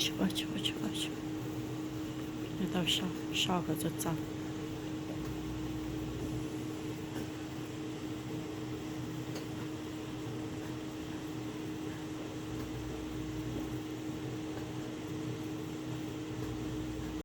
Tsis ua, tsis ua, tsis ua, tsis ua. Nws tau so, so kom txaus txaus.